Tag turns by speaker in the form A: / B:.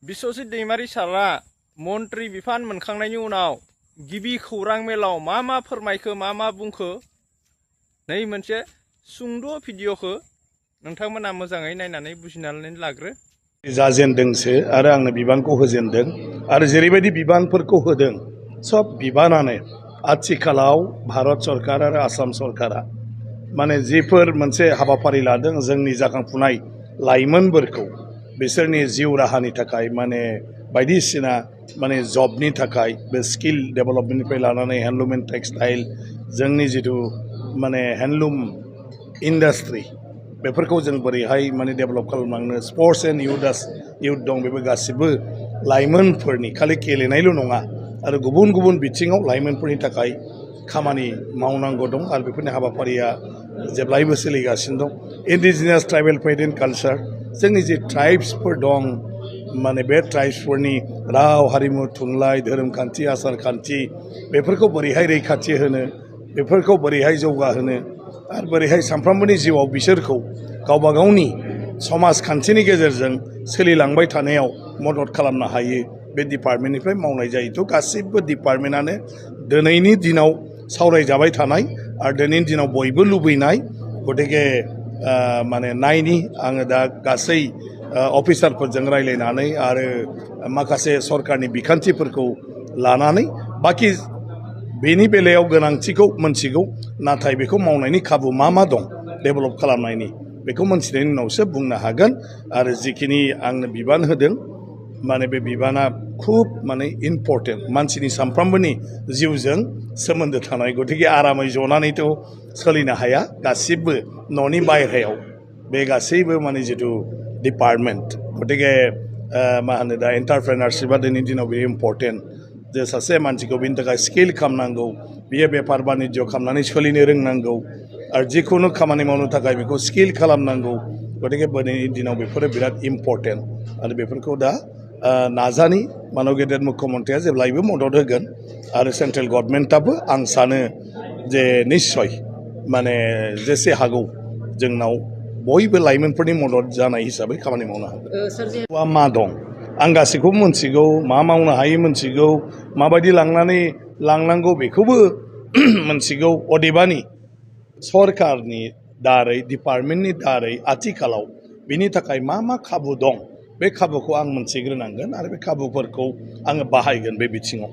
A: बिश्वजित दैमारी सारा मन्त्रि बिफान मोनखांनायनि उनाव गिबि खौरां मेलाव मा फोरमायखो मा बुंखो नै मोनसे सुंद' भिडिअखौ नोंथांमोना मोजाङै नायनानै बुजिनानै लाग्रो।
B: जाजेनदोंसो आरो आंनो बिबानखौ होजेनदों आरो जेरैबायदि बिबानफोरखौ होदों सब बिबानानो आथिखालाव भारत सरकार आरो आसाम सरकारा माने जिफोर मोनसे हाबाफारि लादों जोंनि जाखांफुनाय लाइमोनफोरखौ बिसोरनि जिउ राहानि थाखाय माने बायदिसिना माने जबनि थाखाय बे स्किल डेभेलपमेन्टनिफ्राय लानानै हेन्डलुम एन्ड टेक्सटाइल जोंनि जिथु माने हेन्डलुम इन्डास्ट्रि बेफोरखौ जों बोरैहाय माने डेभेलप खालामलांनो स्पर्ट्स एन्ड युथ दं बेबो गासिबो लाइमोनफोरनि खालि गेलेनायल' नङा आरो गुबुन गुबुन बिथिङाव लाइमोनफोरनि थाखाय खामानि मावनांगौ दं आरो बेफोरनि हाबाफारिया जेब्लायबो सोलिगासिनो दं। इन्डिजिनियास ट्राइबेल फेथ एन्ड कालचार जोंनि जे ट्राइब्सफोर दं माने बे ट्राइब्सफोरनि राव हारिमु थुनलाइ धोरोम खान्थि आसार खान्थि बेफोरखौ बोरैहाय रैखाथि होनो बेफोरखौ बोरैहाय जौगाहोनो आरो बोरैहाय सानफ्रोमबोनि जिउआव बिसोरखौ गावबा गावनि समाजखान्थिनि गेजेरजों सोलिलांबाय थानायाव मदद खालामनो हायो बे डिपार्टमेन्टनिफ्राय मावनाय जायो। थ' गासिबो डिपार्टमेन्टआनो दिनैनि दिनाव सावरायजाबाय थानाय आरो दिनैनि दिनाव बयबो लुबैनाय गतिके माने नायनि आङो दा गासै अफिसारफोरजों रायज्लायनानै आरो माखासे सरकारनि बिखान्थिफोरखौ लानानै बाखि बेनि बेलायाव गोनांथिखौ मोनथिगौ नाथाय बेखौ मावनायनि खाबु मा दं डेभेलप खालामनायनि बेखौ मोनथिनायनि उनावसो बुंनो हागोन। आरो जिखिनि आंनो बिबान होदों माने बे बिबाना खुब माने इम्पर्टेन्ट मानसिनि सानफ्रोमबोनि जिउजों सोमोन्दो थानाय गतिके आरामै जनानैथ' सोलिनो हाया गासिबो न'नि बायह्रायाव बे गासैबो माने जिथु डिपार्टमेन्ट गतिके मा होनो दा एन्टारप्रेनारशिपआ दिनैनि दिनाव बे इम्पर्टेन्ट जे सासे मानसिखौ बेनि थाखाय स्किल खालामनांगौ बियो बेफार बानिज्य खालामनानै सोलिनो रोंनांगौ आरो जिखुनु खामानि मावनो थाखाय बेखौ स्किल खालामनांगौ गतिके दिनैनि दिनाव बेफोरो बिराद इम्पर्टेन्ट आरो बेफोरखौ दा नाजानि मानब गेदेर मुख्यमन्त्रिया जेब्लायबो मदद होगोन आरो सेन्ट्रेल गभर्नमेन्टआबो आं सानो जे निस्सय माने जेसे हागौ जोंनाव बयबो लाइमोनफोरनि मदद जानाय हिसाबै खामानि मावनो हागोन। मा दं आं गासैखौबो मोनथिगौ मा मावनो हायो मोनथिगौ माबायदि लांनांगौ बेखौबो मोनथिगौ। अदेबानि सरकारनि दारै डिपार्टमेन्टनि दारै आथिखालाव बिनि थाखाय मा खाबु दं बे खाबुखौ आं मोनथिग्रोनांगोन आरो बे खाबुफोरखौ आङो बाहायगोन बे बिथिङाव।